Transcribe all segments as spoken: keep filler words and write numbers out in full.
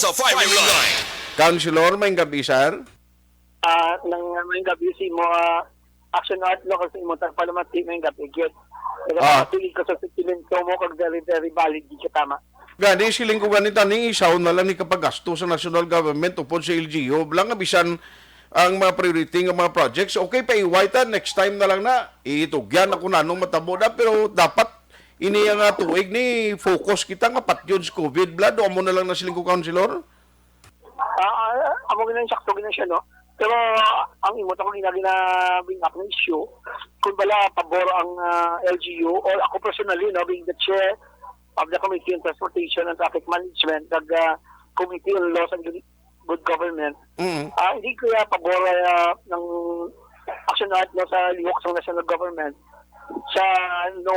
Sa firing line. Councilor, may gabi, sir. Ah, nang may gabi si mo, ah, Action Art, no, kasi mo tagpalamati may gabi gyud. Ah. Nagapapili ko sa sentimento mo kag very, very valid gyud ka, tama. Gani, siling ko gani, tani, isaw na lang ni kapagasto sa national government upod sa L G U. Bala nga bisan ang mga priority nga mga projects, okay, paiway ta, next time na lang na. Itugyan ako na anong matabo na, pero dapat ini nga tuig ni focus kita nga patyon sa COVID, bala. Do amo na lang na siling ko, Councilor? Ah, ah, amo gina, sakto gina siya, no? Pero, ah, ang imo, ako gina, gina-bring up na issue, kung bala pabor ang, ah, L G U, or ako personally, no, being the chair of the Committee on Transportation and Traffic Management, kag, ah, Committee on Laws and Good Government, Mm. ah, hindi ko ya pabor, ah, ng Action Art, no, sa lihok sa national government sa no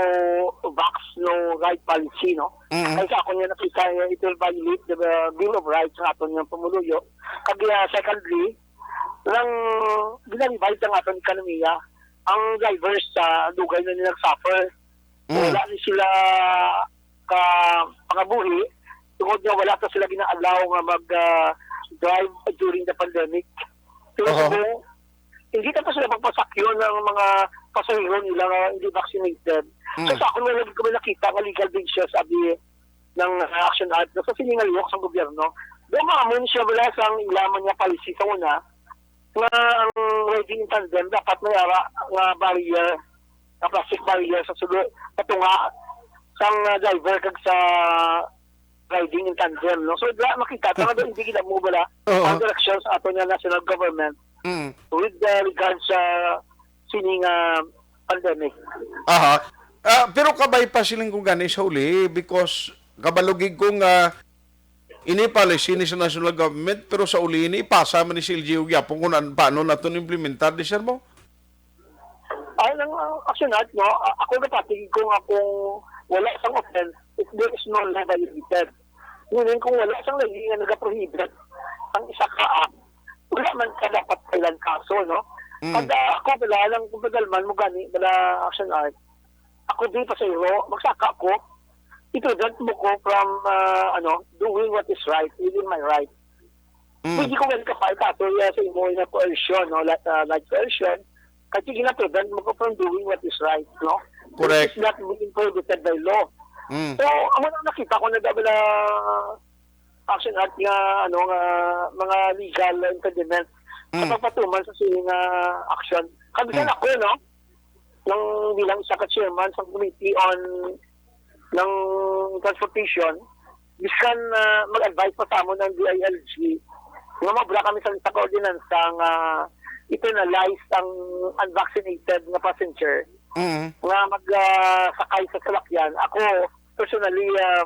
vax, no ride policy, no? Mm. Kay sa akon nga nakita, eh, it will violate the, uh, Bill of Rights nga aton nga pumuluyo. Kag, uh, secondly, nang gina-revive ang aton ekonomiya, ang drivers sa dugay na nila nag-suffer. Mm. Wala ni sila ka pangabuhi tungod nga wala pa sila gina-allow nga mag, uh, drive during the pandemic. Pero Oho. Subong, hindi na pa sila magpasakyon ang mga pasahero nila nga hindi vaccinated. Mm. So, sa akon, wala gid kami nakita nga legal basis, sabi ng, uh, Action Art, sa sining nga lihok sa gobyerno. Di, maamon siya wala sang ila man nga policy sa una, nga ang riding in tandem dapat may ara nga barrier, nga plastic barrier sa sulod, patunga sang, uh, driver kag sa riding in tandem, no? So, wala makita, ta nga hindi gid mo wala Oo. ang direksyon sa ato nga national government Mm. with, uh, regards sa sining, uh, pandemic. Aha. Ah, pero kabay pa siling ko gani sa uli because kabalugig ko nga ini policy ni sa national government, pero sa uli ini ipasa man ni sa L G U gyapon kung an-, paano naton implementar, di, sir, mo? Ay, ang, ang Action Art, no? A-, ako napatigil ko nga kung wala sang offense, if there is no law violated. Meaning, kung wala sang law nga nagaprohibit ang isa ka act, wala man ka dapat kailan kaso, no? Mm. Pag, ah, ako, wala lang, kung padalman mo gani, wala Action Art. Ako, di pa sa iro, magsaka ko, i-prevent mo ko from, ah, ano, doing what is right within my right. Mm. Pwede ko gani ka-file kaso, yeah, sa imo nga coercion, no? Like, ah, like coercion, kasi gina-prevent mo ko from doing what is right, no? Correct. Which is not being prohibited by law. Mm. So, amo na nakita ko na double, ah, Action Art nga, ano, nga mga legal impediment Mm. sa pagpatuman sa sining, ah, action. Kabisan Mm. ako, no? Nang bilang isa ka chairman sa committee on ng transportation, biskan, ah, mag-advise pa sa amon ang D I L G nga mabra kami sa isa ka ordinansa nga i-penalize ang unvaccinated nga passenger Mm. nga mag, ah, sakay sa salakyan. Ako, personally, ah,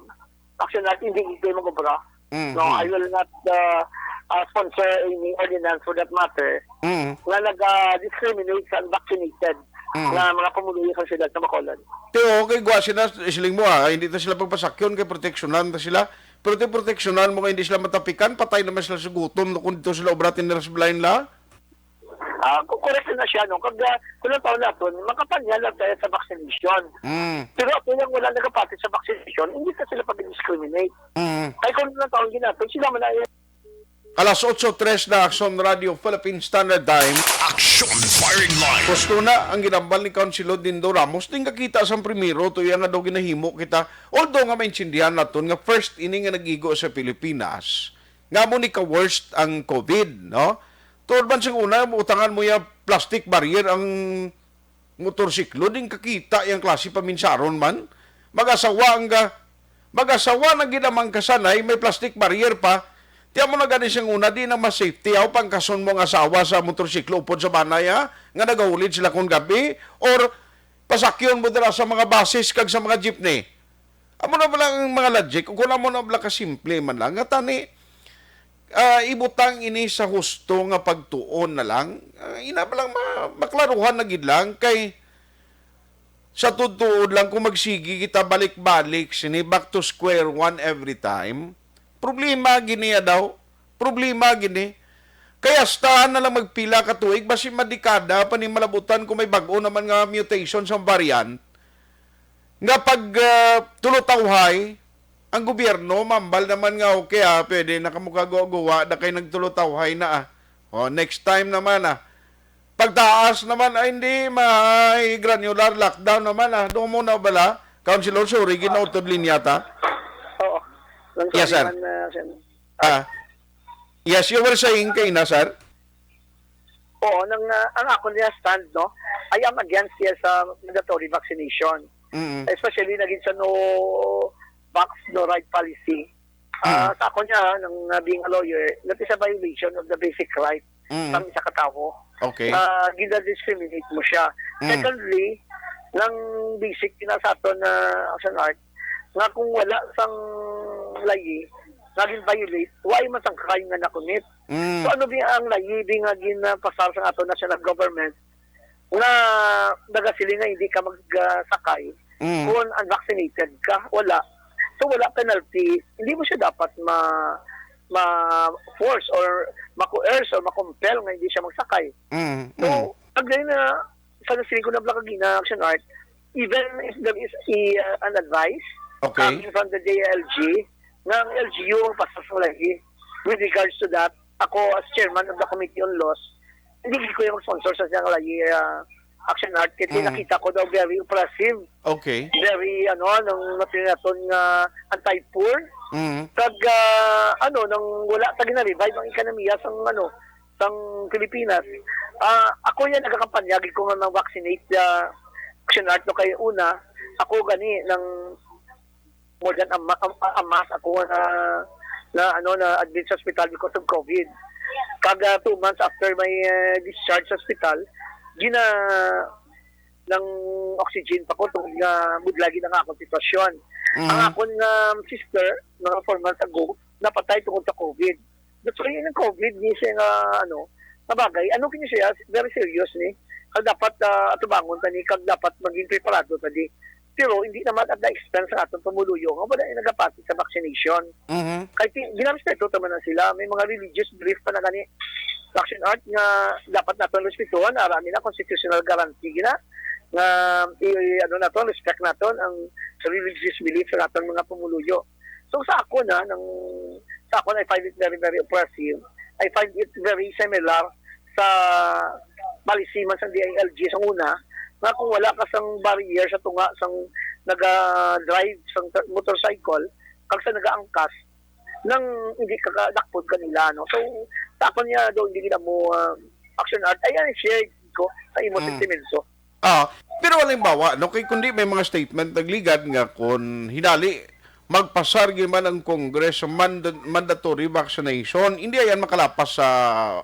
Action Art, hindi ko mag-obra. Mm, No, mm. I will not, ah, ah, sponsor any ordinance for that matter Mm. nga nag-discriminate sa unvaccinated Mm. nga mga pumuluyo sa siyudad sa Bacolod. Pero okay, gwa sila, siling mo, ah, hindi ta sila pagpasakyon kay proteksyonan ta sila. Pero ti proteksyonan mo nga hindi sila matapikan, patay naman sila sa gutom no, kung dito sila obra tinira sa blind la. Ah, ko-, correct na siya, no? Kag, ah, kung ang taon naton, makapangyal lang tayo sa vaccination. Mm. Pero ako lang wala nagapati sa vaccination, hindi ka sila pag-discriminate. Mm. Kay kung ang taon ginaton, sila man ay Alas otso tres na, Aksyon Radio Philippine Standard Time. Action Firing Line. Gusto na ang ginambal ni Councilor Dindo Ramos, din kakita sang primero, tuya nga daw ginahimo kita. Although nga maintindihan naton nga first ini nga nag-igo sa Pilipinas, nga mo ni ka-worst ang COVID, no? Tuod man sing una, utangan mo ya plastic barrier ang motorsiklo, din kakita yang klase paminsaron man. Mag-asawa ang ga-, mag-asawa na gid ang mangkasanay, may plastic barrier pa. Tiyan mo na gani sing una, di na mas safety. Aw, pangkason mo ang asawa sa motorsiklo upod sa banay, ha? Nga nagahulid sila kung gabi, or pasakyon mo dira sa mga buses kag sa mga jeepney. Amo na bala ang mga logic, kung amo na bala kasimple man lang, nga tani, ah, ibutang ini sa husto nga pagtuon na lang, ah, ina bala ma-, maklaruhan na gid lang, kay sa tuod-tuod lang, kung magsigi kita balik-balik, sini back to square one every time, problema gini ya daw, problema gini. Kay hasta na lang magpila ka tuig, basi madekada pa ni malabutan kung may bag-o naman nga mutation sa variant, nga pag, ah, tulutawhay, ang gobyerno, mambal naman nga, okay, ah, pwede na kamo kaguwa-guwa, da kay nagtulotawhay na, ah. O, next time naman, ah. Pagtaas naman, ay, hindi, may granular lockdown naman, ah. Doon muna bala, Councilor, sorry, ginautod linya ta. Oo. Nang Yes, sir. Naman, uh, sen- Ah, yes, you were saying kaina, sir? Oo, nang, uh, ang ako niya stand, no, I am against, yes, sa mandatory vaccination. Mm. Especially naging sa no vax, no right policy. Ah, sa ako niya, nang uh, being a lawyer, that is a violation of the basic right Mm. ng isa ka tawo. Okay. Ah, gina-discriminate mo siya. Mm. Secondly, nang basic na sa aton na action art, nga kung wala sang layi, nga gin-violate, why man sang crime nga na-commit? Mm. So ano ba ang layi ba nga ginapasar sa aton national government nga nagasiling nga hindi ka magsakay Mm. kung unvaccinated ka? Wala. So wala penalty. Hindi mo siya dapat ma ma-force or ma-coerce or ma-compel nga hindi siya magsakay. Mm. So, again, na sa nasiling ko na bala kagina, action art, even if there is a, uh, an advice Okay. coming from the D I L G, nga ang L G U ang pasar sa lahi. With regards to that, ako as chairman of the Committee on Laws, hindi ko yung sponsor sa siyang lahi, uh, action art kasi Mm. nakita ko daw very oppressive, Okay. very, ano, nang napinaton nga anti-poor. Mm. Kag, ah, ano, nang wala ta gina-revive ang ekonomiya sang, ano, sang Pilipinas. Ah, ako yan nagakampanya gid ko nga nang vaccinate, ah, action art no kay una. Ako gani nang more than a, ma- a, a month ako na na ano na admit sa ospital because of COVID. Kag, ah, two months after my, ah, discharge sa ospital, gina nang oxygen pa ko tungod nga budlagi na nga akong sitwasyon. Mhm. Ang akon nga sister, mga four months ago, napatay tungod sa COVID. That's why yung COVID ni siya nga, ano, nga bagay. Ano kini siya? Very serious ni. Kag dapat, ah, atubangon ta ni, kag dapat maging preparado ta di. Pero hindi naman at the expense sa atong pumuluyo nga wala yung nagapati sa vaccination. Mhm. Kay ti- ginarespeto ta man na sila, may mga religious belief pa na gani. Action art nga dapat naton respetuhan, ara nila constitutional guarantee gina nga i- ano naton, respect naton ang religious belief sa atong mga pumuluyo. So sa ako na, nang, sa ako na, I find it very, very oppressive. I find it very similar sa policy man sa D I L G sa una, nga kung wala ka sang barrier sa tunga sang naga-drive sang motorcycle, kag sa nagaangkas, nang hindi ka kadakpon kanila, no? So, sa ako niya, do, hindi gina mo, ah, action art. Ayan, share ko sa imo Mm. sentimento. Ah, pero halimbawa, no, kay kundi may mga statement nagligad nga kung hinali magpasar gyud man ang Congress sa manda- mandatory vaccination, hindi ayan makalapas sa,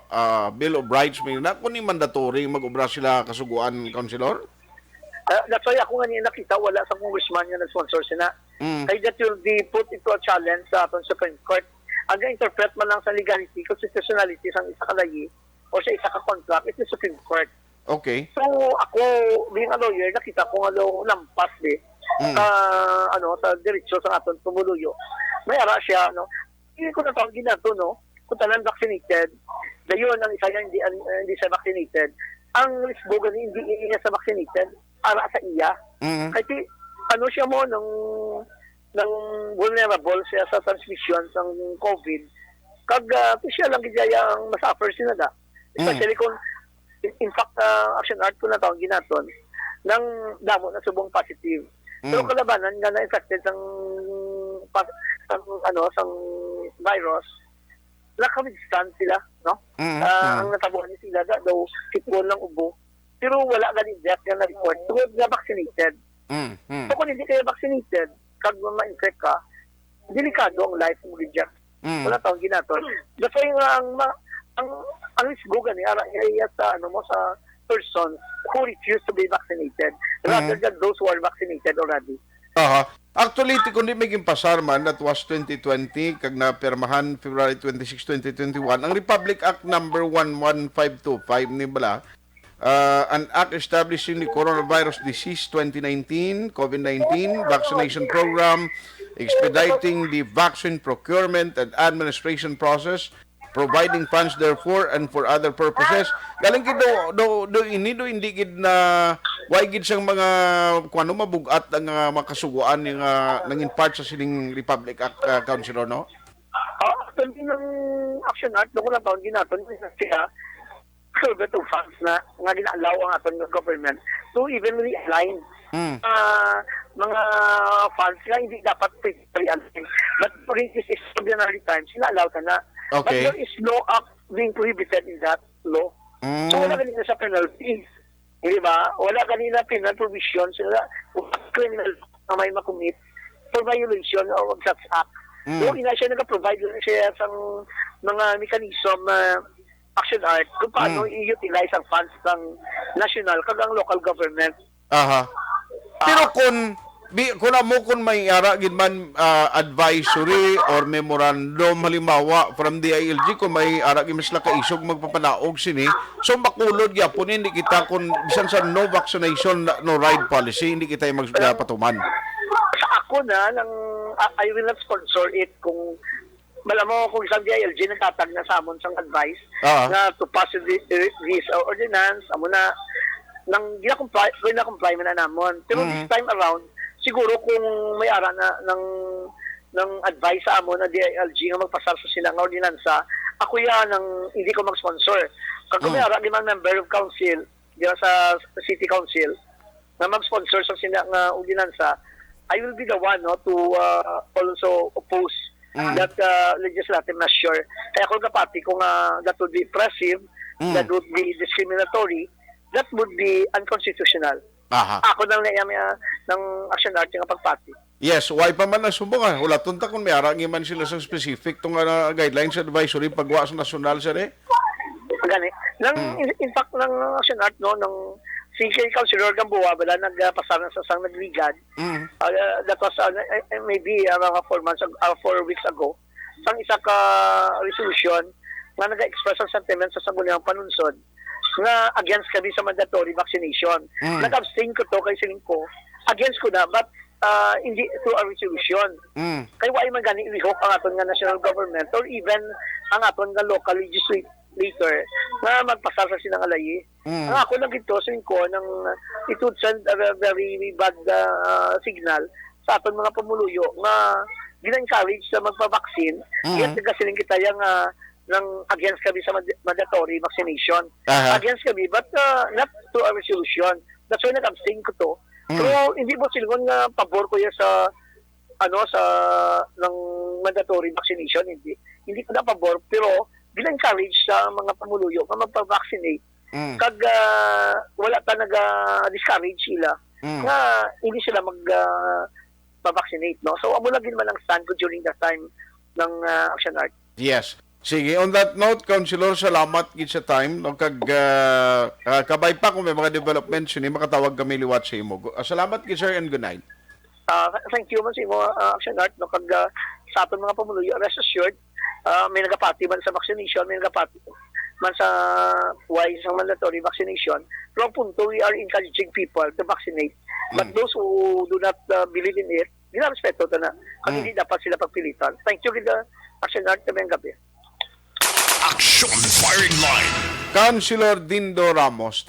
ah, Bill of Rights, may na kung ni mandatory mag-obra sila kasuguan, Councilor? Ah, that's why ako nga niya nakita wala sa congressman nga nag-sponsor sina. Mm. Kay that will be put into a challenge sa aton Supreme Court. Ang ga-interpret man lang sa legality, constitutionality sang isa ka layi o sa isa ka contract, it's the Supreme Court. Okay. So, ako, being a lawyer, nakita ko nga daw lampas, eh, Mm. sa, ano, sa diretsyo sa aton pumuluyo. May ara siya, no? Hindi ko na tawag ginato, no? Kung tanan vaccinated, dayon ang isa niya hindi, hindi siya vaccinated. Ang risgo gani hindi niya sa vaccinated, ara sa iya. Mm. Kay ti, ano siya mo, nang, nang vulnerable siya sa transmission sang COVID. Kag, ah, ti siya lang gid ang masuffer sila da. Mm. Especially kung, in fact, ah, action art ko na taon ginaton, nang damo na subong positive. Pero Mm. kalabanan nga na-infected sang, pas- sang, ano, sang virus, naka-withstand sila, no? Mm, Ah, mm. Ang natabuhan ni sila, da, daw, kitbon lang ubo. Pero wala gani death nga na-report tungod nga vaccinated. Mm, mm. So, kung hindi kayo vaccinated, kag ma-infect ka, delikado ang life mo gid dyan. Mm. Wala tawag ginaton. That's why nga ang, ma- ang, ang risgo gani, ara iya sa, ano mo, sa persons who refuse to be vaccinated rather Mhm. than those who are vaccinated already. Aha. Actually, ti kundi may ginpasar man, that was twenty twenty, kag napirmahan February twenty-six, twenty twenty-one, ang Republic Act number one one five two five ni bala, uh, an act establishing the Coronavirus Disease twenty nineteen, COVID nineteen, vaccination program, expediting the vaccine procurement and administration process, providing funds therefore and for other purposes. Galing gid do, do, do ini do hindi gid na way gid sang mga kuno mabugat ang ah, mga kasugoan nga nangin part sa sining Republic Act, ah, Councilor, no? Ah, actually, ng Action Art, doon ko lang taon ginaton, siya, so, beto funds na, nga gina-allow ang aton nga government to even realign Mm. ah, mga funds nga hindi dapat pre-realign. But during this extraordinary times, sila allow na. Okay. But there is no act being prohibited in that law. Mm. So, wala kanina sa penalties. Di ba? Wala kanina penal provision. Sila, criminal na may makumit for violation of such act. Mm. So, ina siya nag-provide lang siya sa mga mechanism na Action Art kung paano Mm. i-utilize ang funds ng national kag ang local government. Aha. Pero kung bi, kung amo kung may ara gid man ah, advisory or memorandum halimbawa from D I L G kung may ara gid man sila kaisog magpapanaog sini, so makulod gyapon hindi kita kung bisan sa no vaccination no ride policy hindi kita magpatuman. Sa ako na, nang, I I will not sponsor it kung, alam mo, kung isang D I L G nagtatag na sa amon sang advice Ah. na to pass thi- this ordinance, amo na, nang gina-comply, gina-comply man na namon. Pero Mhm. This time around, siguro kung may ara na ng ng advice sa amon na D I L G nga magpasar sa sila nga ordinansa, ako yan ang hindi ko mag-sponsor. Kag kung may Mm. ara di man member of council, di ba, sa city council, na mag-sponsor sa sila nga ordinansa, I will be the one, no, to uh, also oppose Mm. that uh, legislative measure. Kaya ako kapati ko nga that would be oppressive, Mm. that would be discriminatory, that would be unconstitutional. Aha. Ako nang naiya uh, ng Action Art nga pagpati. Yes, why pa man nasumbong ah? Wala tunta kung may ara gid man sila sa specific tong ah, guidelines advisory pagwa sa nasyonal sa eh. Gani. Nang, Mm. in, in fact, ng Action Art, no, ng si kay Councilor Gamboa, wala nagpasar na sa sang nagligad. Mm. Uh, that was, uh, uh, maybe uh, mga four months ago, uh, four weeks ago, sang isa ka resolution nga nag-express ang sentiments sa sangguniang panunsod nga against kami sa mandatory vaccination. Mm. Nag-abstain ko to kay siling ko, against ko na, but uh, hindi through a resolution. Mm. Kay wala man gani i-revoke ang aton nga national government or even ang aton nga local legislator nga magpasar sa sila nga layi. Mm. Ang ako lang gito, siling ko, nang it would send a very bad uh, signal sa aton mga pamuluyo nga gina-encourage sa magpa-vaccine, Mhm. yet nagasiling kita yang uh, nang against kami sa mand- mandatory vaccination. Aha. Against kami, but uh, not to a resolution. That's why nag-abstain ko to. Mm. So, hindi mo silingon nga pabor ko yan sa ano sa ng mandatory vaccination, hindi. Hindi ko na pabor, pero gina-encourage sa mga pamuluyo nga magpa-vaccinate. Mm. Kag ah, wala ta naga-discourage sila Mm. nga hindi sila mag ah, pa-vaccinate, no? So, amo lang gid man ang stand ko during that time ng ah, Action Art. Yes. Sige, on that note, Councilor, salamat gid sa time. No? Kag ah, ah, kabay pa kung may mga developments, yun, makatawag kami liwat sa imo. Go- ah, salamat gid, sir, and good night. Ah, thank you man sa imo, ah, Action Art, no? Kag ah, sa aton mga pamuluyo, rest assured, ah, may nagapati man sa vaccination, may nagapati man sa why sa mandatory vaccination. Pero ang punto, we are encouraging people to vaccinate. But Mm. those who do not ah, believe in it, ginarespeto ta na. Kag Mm. Hindi dapat sila pagpilitan. Thank you, gid, ah, Action Art, kami ang gabi. Action Firing Line. Councilor Dindo Ramos,